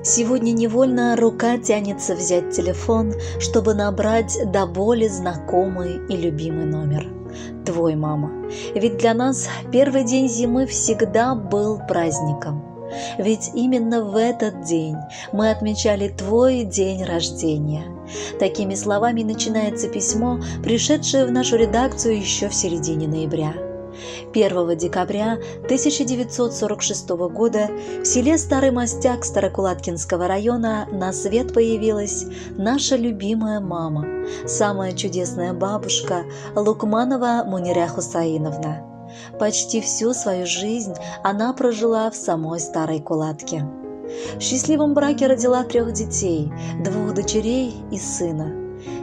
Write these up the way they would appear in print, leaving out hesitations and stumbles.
Сегодня невольно рука тянется взять телефон, чтобы набрать до боли знакомый и любимый номер. Твой мама. Ведь для нас первый день зимы всегда был праздником. Ведь именно в этот день мы отмечали твой день рождения. Такими словами начинается письмо, пришедшее в нашу редакцию еще в середине ноября. 1 декабря 1946 года в селе Старый Мостяк Старокулаткинского района на свет появилась наша любимая мама, самая чудесная бабушка Лукманова Муниря Хусаиновна. Почти всю свою жизнь она прожила в самой Старой Кулатке. В счастливом браке родила трех детей, двух дочерей и сына.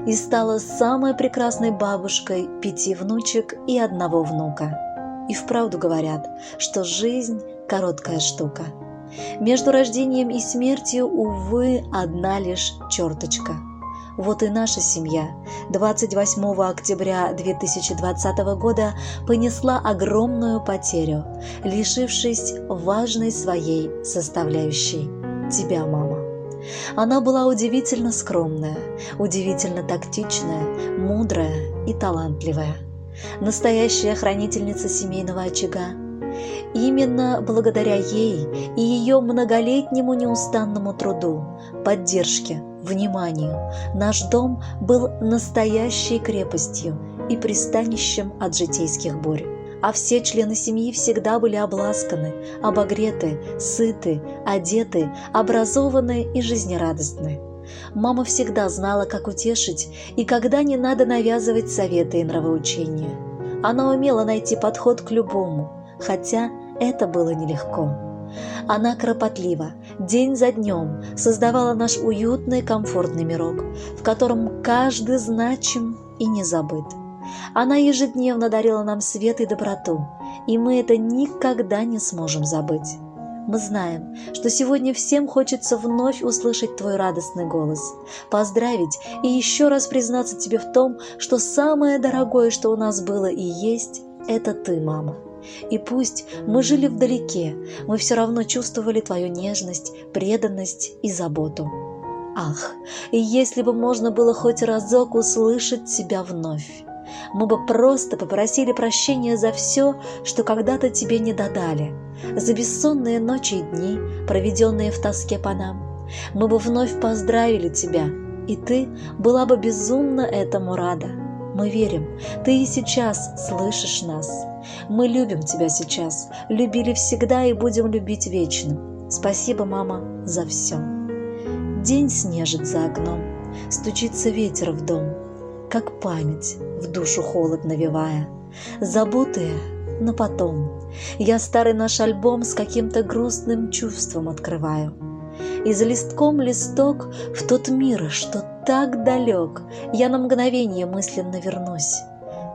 И стала самой прекрасной бабушкой пяти внучек и одного внука. И вправду говорят, что жизнь – короткая штука. Между рождением и смертью, увы, одна лишь черточка. Вот и наша семья 28 октября 2020 года понесла огромную потерю, лишившись важной своей составляющей – тебя, мама. Она была удивительно скромная, удивительно тактичная, мудрая и талантливая. Настоящая хранительница семейного очага. Именно благодаря ей и ее многолетнему неустанному труду, поддержке, вниманию, наш дом был настоящей крепостью и пристанищем от житейских бурь. А все члены семьи всегда были обласканы, обогреты, сыты, одеты, образованы и жизнерадостны. Мама всегда знала, как утешить и когда не надо навязывать советы и нравоучения. Она умела найти подход к любому, хотя это было нелегко. Она кропотливо, день за днем, создавала наш уютный, комфортный мирок, в котором каждый значим и не забыт. Она ежедневно дарила нам свет и доброту, и мы это никогда не сможем забыть. Мы знаем, что сегодня всем хочется вновь услышать твой радостный голос, поздравить и еще раз признаться тебе в том, что самое дорогое, что у нас было и есть, это ты, мама. И пусть мы жили вдалеке, мы все равно чувствовали твою нежность, преданность и заботу. Ах, и если бы можно было хоть разок услышать тебя вновь! Мы бы просто попросили прощения за все, что когда-то тебе не додали, за бессонные ночи и дни, проведенные в тоске по нам. Мы бы вновь поздравили тебя, и ты была бы безумно этому рада. Мы верим, ты и сейчас слышишь нас. Мы любим тебя сейчас, любили всегда и будем любить вечно. Спасибо, мама, за все. День снежит за окном, стучится ветер в дом, как память в душу холод навевая. Забытые, но потом. Я старый наш альбом с каким-то грустным чувством открываю. И за листком листок в тот мир, что так далек, я на мгновение мысленно вернусь.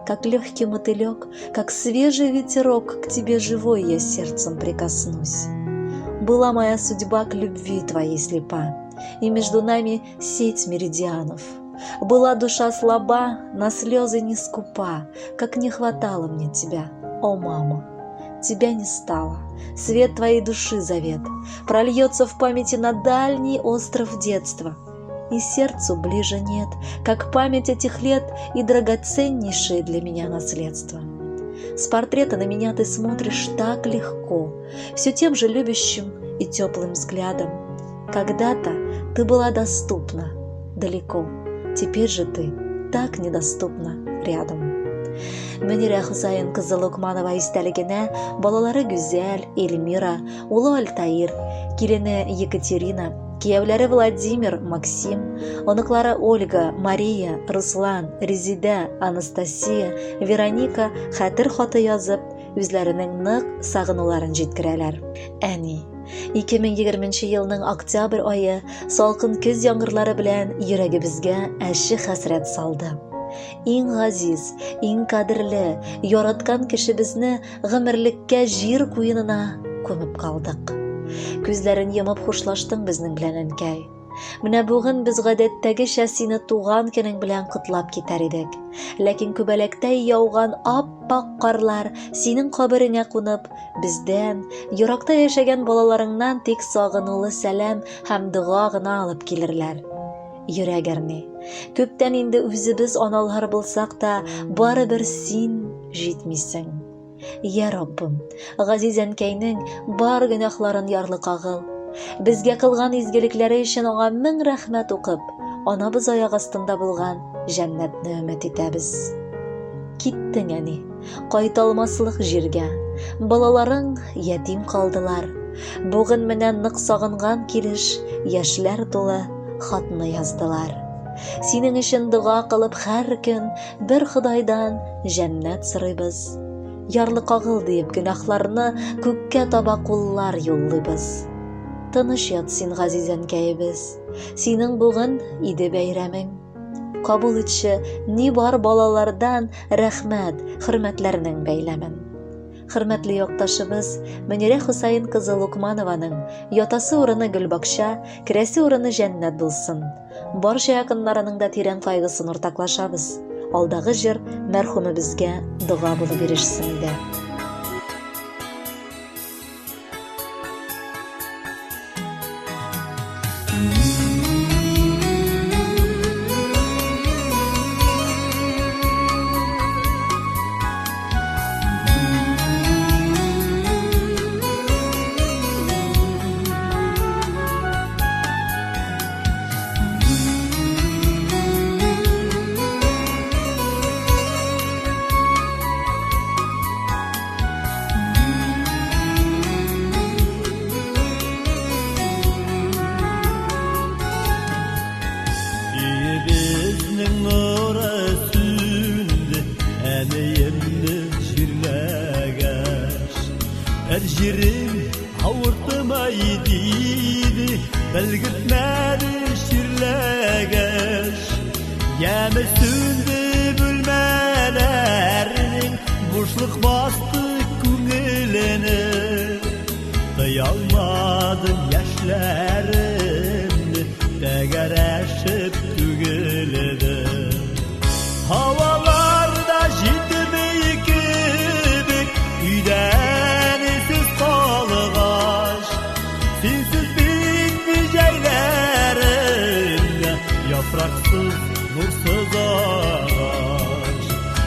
Как легкий мотылек, как свежий ветерок, к тебе живой я сердцем прикоснусь. Была моя судьба к любви твоей слепа, и между нами сеть меридианов. Была душа слаба, на слезы не скупа, как не хватало мне тебя, о мама. Тебя не стало, свет твоей души завет прольется в памяти на дальний остров детства. И сердцу ближе нет, как память этих лет и драгоценнейшее для меня наследство. С портрета на меня ты смотришь так легко, все тем же любящим и теплым взглядом. Когда-то ты была доступна, далеко, теперь же ты так недоступна рядом. Мөнирә Хөсәен кызы Локманова истәлегенә балалары Гүзәл, Эльмира, улы Альтаир, килене Екатерина, кияүләре Владимир, Максим, оныклары Ольга, Мария, Руслан, Резидә, Анастасия, Вероника хәтер хаты язып, үзләренең нык сагынуларын җиткерәләр. Әни, 2020 елның октябрь ае салкын көз яңгырлары белән йөрәгебезгә әче хәсрәт салды. Иң газиз, иң кадерле, яраткан кешебезне гомерлеккә җир куенына күмеп калдык. Күзләрен йомып хушлаштың безнең белән, әнкәй. Менә бүген без гадәттәгечә сине туган көнең белән котлап китәр идек. Ләкин күбәләктәй яуган ап Ап-ак карлар синең кабереңә кунып, бездән, еракта яшәгән балаларыңнан тик сагынулы сәлам һәм дога гына алып килерләр. Йөрәк әрни. Күптән инде үзебез аналар булсак та, барыбер син җитмисең. Йә Раббым, газиз әнкәйнең бар гөнаһларын ярлыкагыл. Безгә кылган изгелекләре өчен аңа мең рәхмәт укып, анабыз аяк астында булган җәннәтне өмет итәбез. Киттең, әни, кайталмаслык җиргә. Балаларың ятим калдылар. Бүген менә нык сагынган килеш яшьләр тулы хатны яздылар. Синең өчен дога кылып һәр көн бер Ходайдан җәннәт сорыйбыз. Ярлыкагыл диеп гөнаһларны күккә таба куллар юллыйбыз. Тыныч ят син, газиз әнкәебез. Синең бүген иде бәйрәмең. Кабул итче ни бар балалардан рәхмәт, хөрмәтләрнең бәйләмен. Хөрмәтле якташыбыз Мөнирә Хусаин кызы Лукманованың ятасы урыны гөлбакча, керәсе урыны җәннәт булсын. Барча якыннарының да тирән кайгысын уртаклашабыз. Алдагы җыр мәрхүмебезгә дога булып ирешсен иде. Өебезнең нуры сүнде, әниемне җирләгәч. Бер җирем авыртмай диде, белгертмәде чирләгәч. Яме сүнде бүлмәләрнең, бушлык басты күңелене. Тыялмадым яшьләремне, тәгәрәшеп түгелде. Һаваларда җитми кебек, өйдән сез калгач, синсез битми җәйләремдә, яфраксыз, нурсыз агач.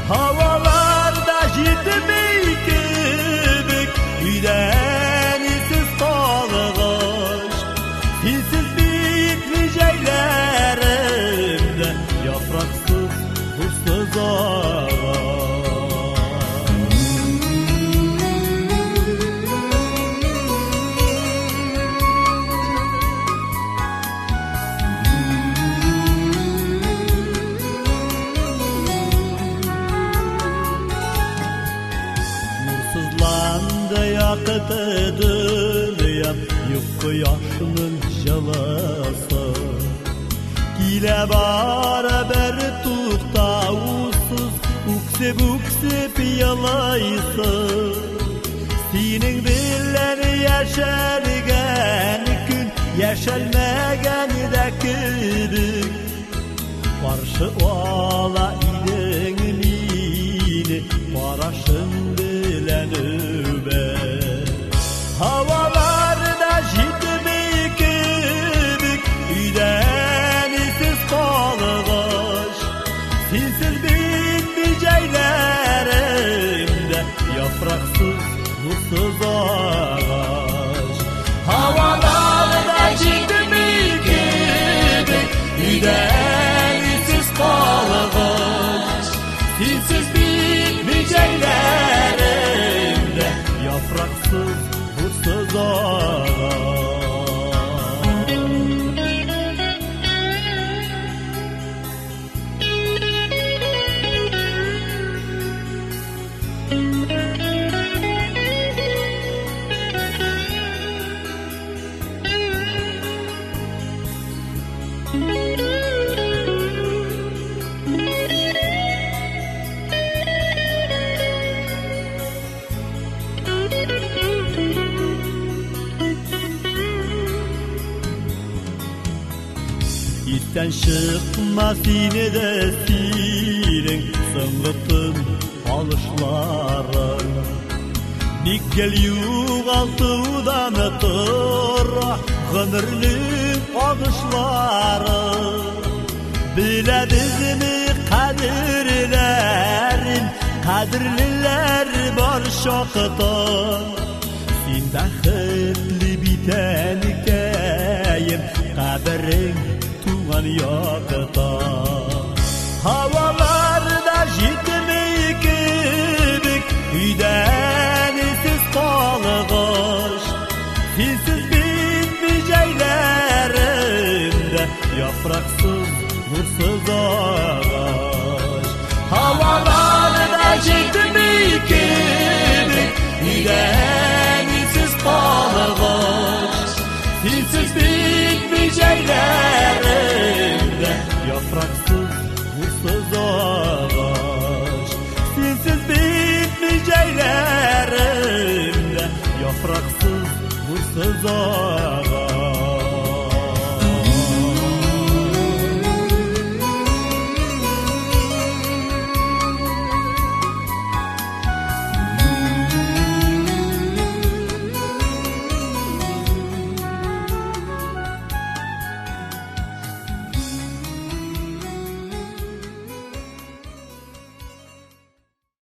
Һаваларда җитми кебек, өйдән сез калгач, синсез битми җәйләремдә, яфраксыз, нурсыз агач. Нурсызланды якты дөньям, юк кояшның җылысы. Килә бара бер туктаусыз, үксеп-үксеп елыйсы. Синең белән яшәлгән көн, яшәлмәгән дә кебек. Каршы ала идең мине, карашың белән үбеп. Һаваларда җитми кебек, өйдән сез калгач, синсез битми җәйләремдә, яфраксыз, нурсыз агач. Һаваларда җитми кебек, өйдән сез калгач, синсез битми җәйләремдә, яфраксыз, нурсыз агач. Истән чыкма сине дә синең соңгы тын алышларын. Ник гел югалтудан тора гомернең агышлары? Беләбезме кадерләрен, кадерлеләр бар чакта? Син бәхетле бит, әнкәем, каберең туган якта. Һавалар да җитми кебек, өйдә әнисез калгач. Синсез битми җәйләрем дә, яфраксыз, нурсыз агач. Һавалар да җитми кебек, өйдә әнисез калгач. Синсез битми җәйләрем дә, яфраксыз, нурсыз агач. Синсез битми җәйләрем дә, яфраксыз, нурсыз агач.